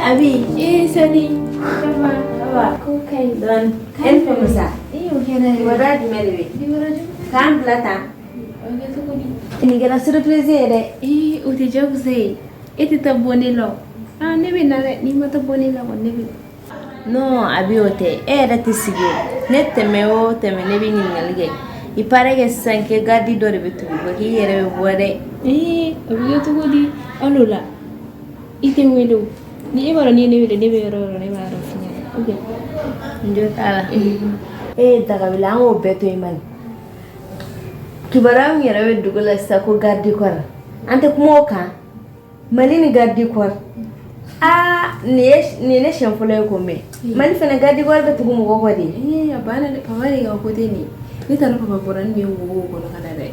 Abi. Eh, Sani. Ça va? Ça va. Ko ka ɲi. Dɔɔni. E ni fɛn sa. Eh, o kɛra yɛrɛ. Kibaruya jumɛn de bɛ yen? Kibaruya jumɛn? K'an bila tan. O bɛ kɛ cogo di? Nin kɛra surprise ye dɛ. Eh, o tɛ jagosa ye. E tɛ taa bɔ ne la o. Ah, ne bɛ na dɛ. N'i ma taa bɔ ne la kɔni ne bɛ na. Non, Abi o tɛ. E yɛrɛ tɛ sigi o. Ne tɛmɛ o tɛmɛ ne bɛ ɲininkali kɛ. Il paraît que sisan kɛ garde dɔ de bɛ tugu i kɔ k'i yɛrɛ bɛ bɔ dɛ. Eh, o bɛ kɛ cogo di? Hali o la. I tɛ n wele o. Ni e b'a dɔn n'i ye ne wele ne bɛ yɔrɔ o yɔrɔ ne b'a yɔrɔ f'i ɲɛna. Ok. N jo t'a la. Ee Dagabila an k'o bɛɛ to yen bani. Kibaruya min yɛrɛ bɛ dugu la sisan ko garde corps an tɛ kuma o kan. Mali ni garde corps. Aa nin ye ne siɲɛ fɔlɔ ye k'o mɛn. Mali fana garde corps bɛ tugu mɔgɔ kɔ de. Ee a banna dɛ, papa de ka ko tɛ nin ye. Ne t'a dɔn papa bɔra ni min ye wo kɔnɔ ka na dɛ.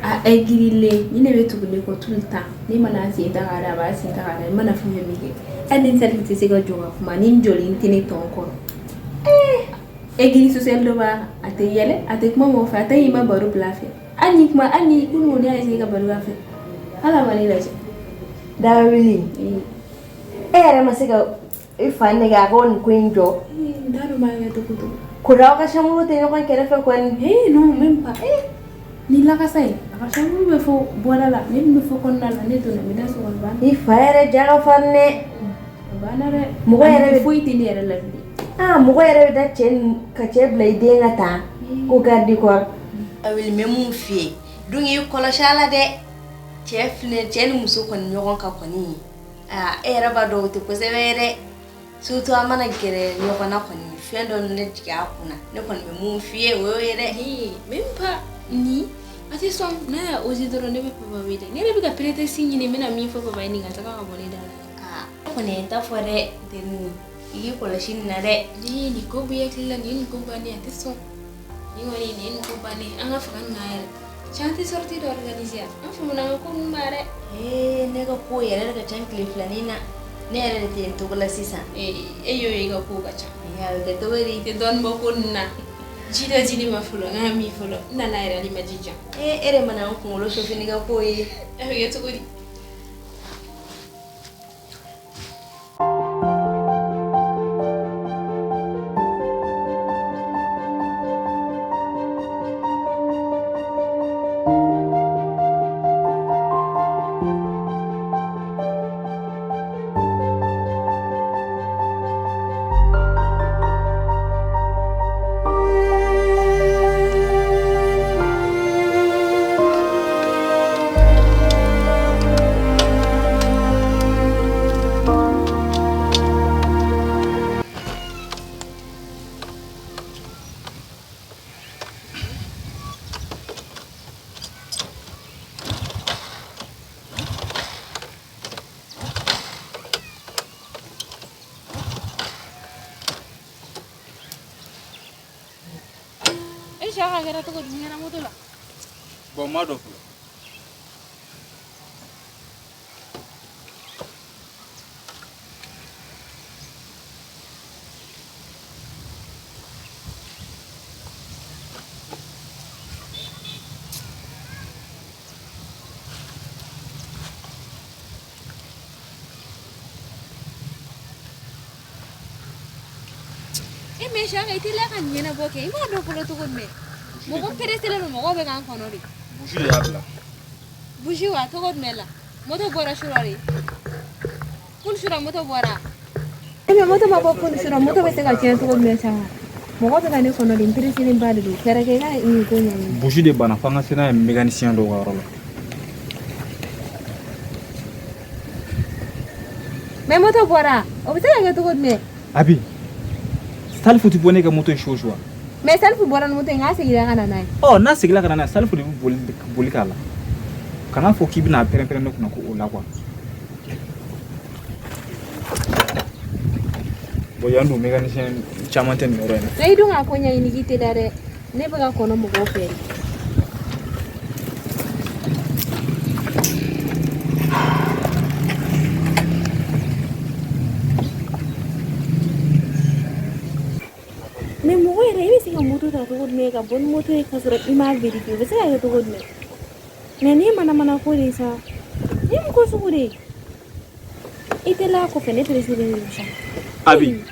A aigrilen ni ne bɛ tugu ne kɔ tout le temps. Ne mana sen ta k'a da a b'a sen ta k'a da n mana fɛn fɛn min kɛ. Hali ni Salifu tɛ se ka jɔ ka kuma ni n jɔlen tɛ ne tɔn kɔrɔ. Aigri social dɔ b'a kan a tɛ yɛlɛ a tɛ kuma mɔgɔ fɛ a tɛ i ma baro bila a fɛ. Hali ni kuma hali ni kunun ne y'a essayer ka baro k'a fɛ. Hali a ma ne lajɛ. Dagawuli. E yɛrɛ ma se ka i fa nɛgɛ a k'o nin ko in jɔ. N t'a dɔn n b'a kɛ cogo cogo. Ko aw ka chambre tɛ ɲɔgɔn kɛrɛfɛ kɔni. Eh non même pas. Ni lakasa ye a ka chambre bɛ fɔ bɔda la ne dun bɛ fɔ kɔnɔna la ne donna n bɛ da so kɔnɔ banna. I fa yɛrɛ ja ka farin dɛ. A banna dɛ. Mɔgɔ yɛrɛ bɛ foyi tɛ ne yɛrɛ la bilen. Aa mɔgɔ yɛrɛ bɛ da cɛ ka cɛ bila i den ka taa ko garde corps. Awili n bɛ mun f'i ye donc i kɔlɔsi a la dɛ. Cɛ filɛ cɛ ni muso kɔni ɲɔgɔn kan kɔni. Aa e yɛrɛ b'a dɔn o tɛ kosɛbɛ ye dɛ. Surtout an mana gɛrɛ ɲɔgɔn na kɔni fɛn dɔ ne jigin a kunna ne kɔni bɛ mun f'i ye o y'o ye dɛ. Même pas ni a tɛ sɔn n'a y'a osé dɔrɔn ne bɛ papa wele ne yɛrɛ bɛ ka prétexte ɲini n bɛna min fɔ papa ye nin ka taga ka bɔ ne da la. Aa ne kɔni ye n ta fɔ dɛ terinin i k'i kɔlɔsi nin na dɛ. Ni nin ko b'i hakili la nin ye nin ko bannen a tɛ sɔn nin kɔni nin ye nin ko bannen an ka faga nin kan yɛrɛ. Cɛ an tɛ sortie dɔ organiser an famana an ka ko ninnu ma dɛ. Ee ne ka ko yɛrɛ de ka ca tile filanin na. Ne yɛrɛ de tɛ n togo la sisan. Ee e y'o ye i ka ko ka ca. A bɛ kɛ cogo di? I tɛ dɔɔnin bɔ ko ninnu na. Ji dɔ di ne ma fɔlɔ n ka min fɔlɔ n nana yɛrɛ hali ma ji jan. Ee e de mana n kunkolo chauffer n'i ka ko ye. A bɛ kɛ cogo di? E Saka kɛra cogo di? Mun kɛra moto la? Bon, n m'a dɔn fɔlɔ. E mais Saka i teliya ka nin ɲɛnabɔ kɛ i m'a dɔn fɔlɔ cogo jumɛn? Mɔgɔ pereselen don mɔgɔw bɛ k'an kɔnɔ de. Bougie de y'a bila. Bougie wa cogo jumɛn la? Moto bɔra su rɔ de. Kun su rɔ moto bɔra. E mais moto ma bɔ kun su rɔ moto bɛ se ka tiɲɛ cogo jumɛn Saka? Mɔgɔ bɛ ka ne kɔnɔ de n pereselen ba de don fɛɛrɛ kɛ i ka nin ko ɲɛɲini. Bougie de banna f'an ka se n'a ye mécanicien dɔw ka yɔrɔ la. Mais moto bɔra o bɛ se ka kɛ cogo jumɛn? Abi, Salifu tɛ bɔ n'e ka moto ye su o su wa? Mais Salifu bɔra ni moto ye nka a seginna ka na n'a ye. Ɔ n'a seginna ka na n'a ye Salifu de bɛ boli boli k'a la. Kana fɔ k'i bɛna pɛrɛn-pɛrɛn ne kunna ko o la quoi. Bon yan dun mécanicien caman tɛ nin yɔrɔ in na. Mais i dun k'a ko ɲɛɲini k'i teliya dɛ. Ne bɛ ka kɔnɔ mɔgɔw fɛ de. Mais mɔgɔ yɛrɛ i bɛ se ka moto ta cogo jumɛn ka bɔ ni moto ye k'a sɔrɔ i m'a vérifier o bɛ se ka kɛ cogo jumɛn? Mais nin ye manamana ko de ye sa. Nin ye mun ko sugu de ye? I tɛ la kɔfɛ ne pressé len don sa. Abi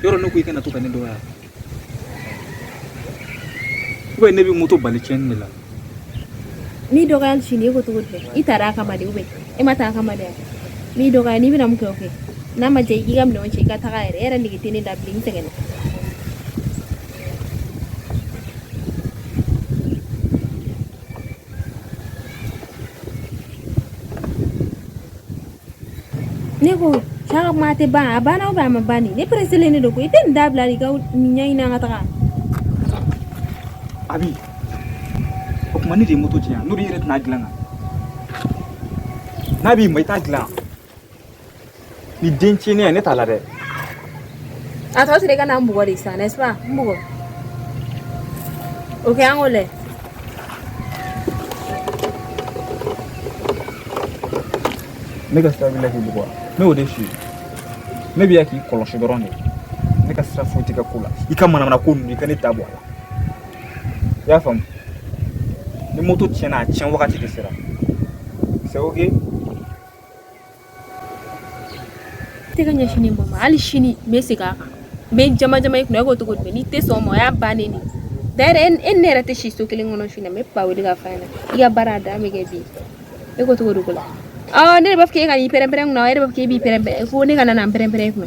yɔrɔ ne ko i kana to ka ne dɔgɔya. Ou bien ne bɛ moto bali tiɲɛni de la. N'i dɔgɔyali sini e ko cogo di i taara a kama de ou bien e ma taa a kama de wa? N'i dɔgɔya n'i bɛna mun kɛ o kɛ. N'a ma diya i k'i ka minɛnw cɛ i ka taga yɛrɛ e yɛrɛ nege tɛ ne la bilen n sɛgɛnna. Ne ko Saka kuma tɛ ban a banna ou bien a ma ban de ne pressé len de don koyi i tɛ nin dabila de i ka nin ɲɛɲini an ka taga. Abi o tuma ne de ye moto tiɲɛ n'o de yɛrɛ tɛna dilan kan n'a b'i ma i t'a dilan ni den tiɲɛnen ye ne t'a la dɛ. A tɔ tora i ka na n bugɔ de sisan n'est-ce pas n bugɔ. Ok an k'o lajɛ. Ne ka sira b'i la k'i bugɔ ne y'o de f'i ye ne bɛ yan k'i kɔlɔsi dɔrɔn de ne ka sira foyi t'i ka ko la i ka manamana ko ninnu i ka ne da bɔ a la i y'a faamu ni moto tiɲɛna a tiɲɛ wagati de sera c'est ok. Tɛ ka ɲɛsin ne ma hali sini n bɛ segin a kan n bɛ jama jama i kunna e ko cogo jumɛn n'i tɛ sɔn o ma o y'a bannen de ye d'ailleurs e ni ne yɛrɛ tɛ si so kelen kɔnɔ su in na n bɛ pa wele ka f'a ɲɛna i ka baara a dan bɛ kɛ bi e ko cogo di ko la awɔ ne de b'a fɔ k'e ka n'i pɛrɛn-pɛrɛn kunna e de b'a fɔ k'e b'i pɛrɛn-pɛrɛn ko ne kana na n pɛrɛn-pɛrɛn i kunna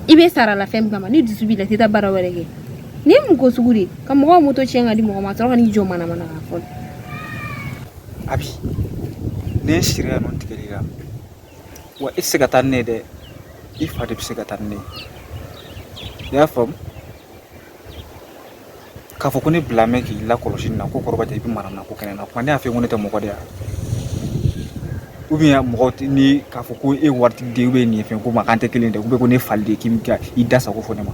i bɛ sara la fɛn min kama ni dusu b'i la i tɛ taa baara wɛrɛ kɛ nin ye mun ko sugu de ye ka mɔgɔw moto tiɲɛ ka di mɔgɔ ma ka sɔrɔ ka n'i jɔ manamana kan fɔlɔ. Abi ne sira yan nɔ n tigɛr'i la wa e tɛ se ka taa ni ne ye dɛ i fa de bɛ se ka taa ni ne ye i y'a faamu k'a fɔ ko ne bila mɛn k'i lakɔlɔsi nin na ko kɔrɔba tɛ i bɛ manamana ko kɛnɛ na kuma ne y'a fɔ ko ne tɛ mɔgɔ de ye ou bien mɔgɔ tɛ ni k'a fɔ ko e ye waritigi den ou bien nin ye fɛn ko ma k'an tɛ kelen dɛ ou bien ko ne fali de ye k'i bɛ ka i da sago fɔ ne ma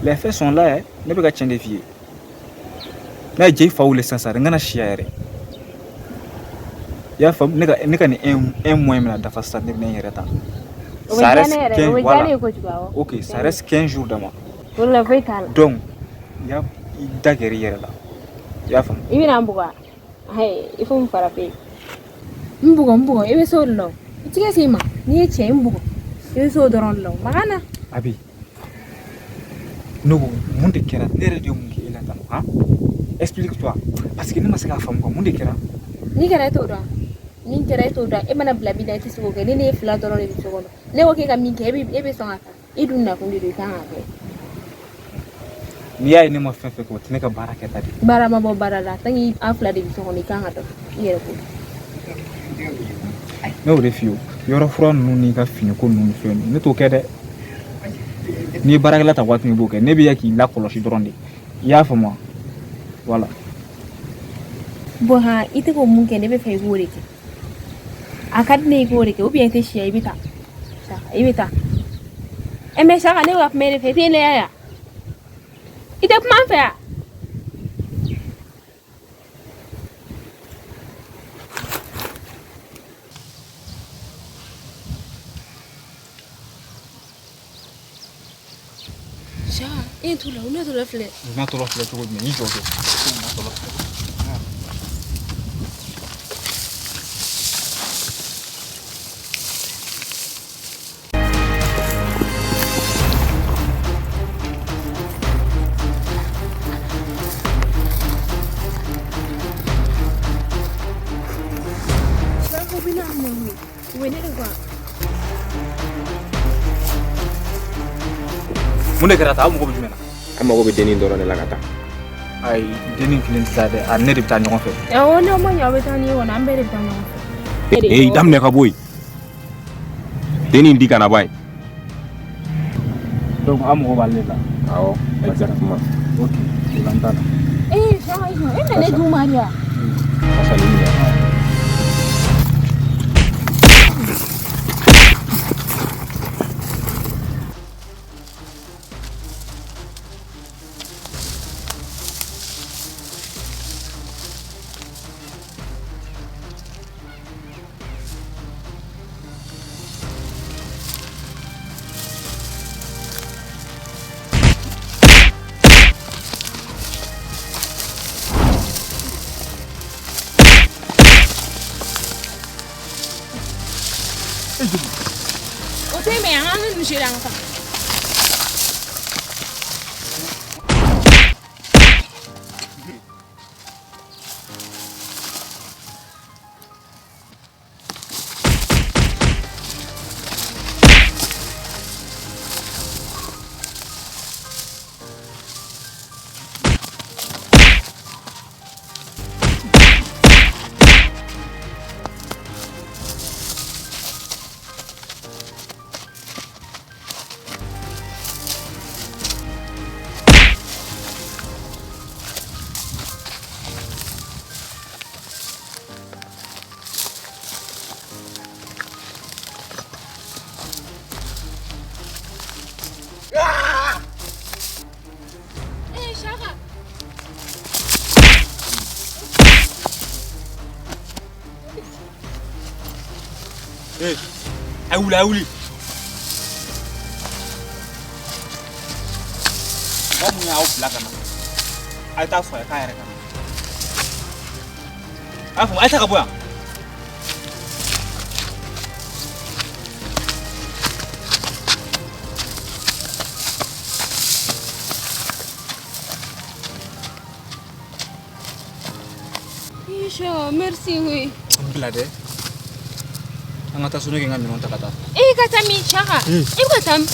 les faits sont là hein ne bɛ ka tiɲɛ de f'i ye n'a ye jɛ i fa wele sisan sisan n kana siya yɛrɛ i y'a faamu ne ka nin un mois in bɛna dafa sisan ne bɛna n yɛrɛ ta. Ça reste 15 voilà. Ok, ça reste 15 jours dama. O la foyi t'a la. Donc i y'a i da gɛrɛ i yɛrɛ la i y'a faamu. I bɛna n bugɔ ayi il faut me frapper. N bugɔ n bugɔ i bɛ se o de la o i tɛgɛ se i ma n'i ye cɛ ye n bugɔ i bɛ se o dɔrɔn de la o maga na. Abi ne ko mun de kɛra ne yɛrɛ de ye mun kɛ e la tan han explique toi parce que ne ma se k'a faamu quoi mun de kɛra. Min kɛra e t'o dɔn min kɛra e t'o dɔn e mana bila min na e tɛ se k'o kɛ ne ne ye fila dɔrɔn de bɛ so kɔnɔ ne ko k'e ka min kɛ e bɛ sɔn ka taa i dun nakun de don i kan k'a kɛ. N'i y'a ye ne ma fɛn fɛn kɛ o tɛ ne ka baara kɛta de ye. Baara ma bɔ baara la tant que an fila de bɛ so kɔnɔ i kan ka dɔ kɛ i yɛrɛ ko. Ne y'o de f'i ye yɔrɔ fura ninnu n'i ka finiko ninnu ni fɛn ninnu ne t'o kɛ dɛ n'i ye baarakɛla ta waati min i b'o kɛ ne bɛ yan k'i lakɔlɔsi dɔrɔn de i y'a faamu wa voilà. Bon han i tɛ k'o mun kɛ ne bɛ fɛ i k'o de kɛ a ka di ne ye i k'o de kɛ ou bien i tɛ siya i bɛ taa Saka i bɛ taa ɛ mais Saka ne bɛ ka kuma e de fɛ i tɛ ne yan i tɛ kuma n fɛ yan. Saka e t'u la o ne t'o la filɛ. N t'o la filɛ cogo jumɛn i jɔ kɛ n t'o la filɛ. Mun de kɛra tan aw mago bɛ jumɛn na? An mago bɛ dennin dɔrɔn de la ka taa. Ayi dennin kelen tɛ taa dɛ a ne de bɛ taa ɲɔgɔn fɛ. Awɔ n'aw ma ɲɛ aw bɛ taa ni ye kɔni an bɛɛ de bɛ taa ɲɔgɔn fɛ. Ee daminɛ ka bɔ yen. Dennin di ka na bɔ yen. Donc aw mago b'ale de la. Awɔ exactement. Ok o la n t'a la. Ee Saka i jɔ e bɛna ne d'u ma de wa? Asa nin minɛ. E joli. O tɛ mɛ an ka ninnu seri an ka taa. Ee Saka. Ee, a wuli a wuli. Mɔgɔ mun y'aw bila ka na, a ye taa fɔ a ye k'a yɛrɛ ka na. A y'a faamu, a ye taa ka bɔ yan. Ee Saka merci oui. N bila dɛ. An ka taa so ne k'i ka minɛnw ta ka taa. E ka taa min Saka? E bɛ ka taa min?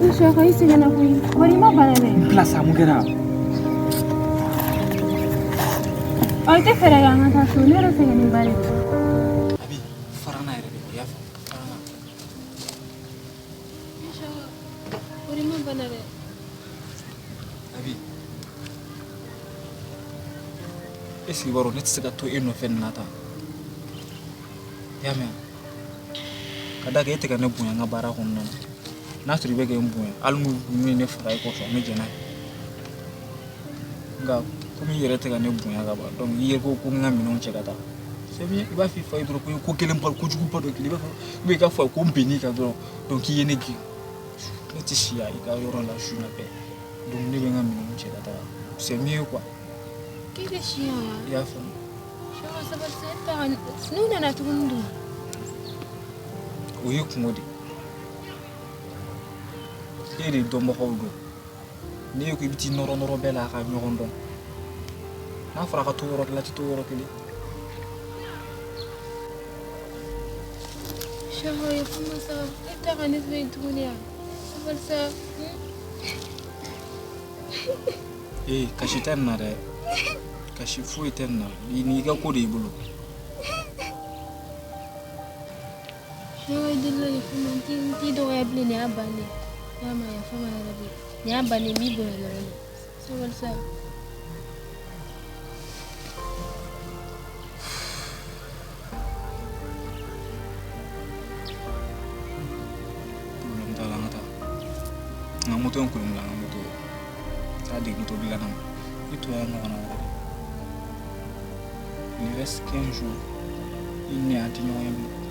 Ee Saka i sɛgɛnna koyi. Wari ma bana dɛ. N bila sa mun kɛra? Ɔ i tɛ fɛɛrɛ kɛ an ka taa so ne yɛrɛ sɛgɛnnen ba de don. Abi fara n na yɛrɛ de i y'a faamu fara n na. Ee Saka wari ma bana dɛ. Abi est-ce que i b'a dɔn ne tɛ se ka to e nɔfɛ nin na tan. I y'a mɛn ka d'a kan e tɛ ka ne bonya n ka baara kɔnɔna na. N'a sɔrɔ i bɛ ka n bonya hali n'u ye ne faga e kɔfɛ n bɛ jɛn n'a ye. Nka komi i yɛrɛ tɛ ka ne bonya ka ban donc i ye ko n ka minɛnw cɛ ka taa. C'est bien i b'a f'i fa ye dɔrɔn ko i ye ko gɛlɛnba kojuguba dɔ kɛ i b'a fɔ ou bien i k'a fɔ a ye ko n bɛnn'i kan dɔrɔn donc k'i ye ne gɛn. Ne tɛ si yan i ka yɔrɔ la su na bɛɛ donc ne bɛ n ka minɛnw cɛ ka taa c'est mieux quoi. K'e tɛ si yan wa? I y'a faamu. Saka sabali sa e bɛ taa ka n'u nana tuguni dun? O ye kungo de ye. E de dɔnbagaw don. N'e ko i bɛ t'i nɔrɔ nɔrɔ bɛɛ la a ka ɲɔgɔn dɔn. N'a fɔra a ka to yɔrɔ kelen a tɛ to yɔrɔ kelen. Saka yafa n ma sa e bɛ taa ka ne to yen tuguni wa? Sabali sa. Ee kasi tɛ nin na dɛ. Kasi foyi tɛ nin na. Nin y'i ka ko de y'i bolo. Saka i delila yafa n ma n t'i dɔgɔya bilen nin y'a bannen ye. I y'a mɛn yafa n ma yɛrɛ de. Nin y'a bannen ye n b'i bonya dɔrɔn de. Sabali sa. Problème t'a la an ka taa. N ka moto in kolon bila n ka moto. Taa dege moto dilanna ma. I to y'a ɲɔgɔnna wɛrɛ dɛ. Il reste 15 jours. I ni an tɛ ɲɔgɔn ye bilen.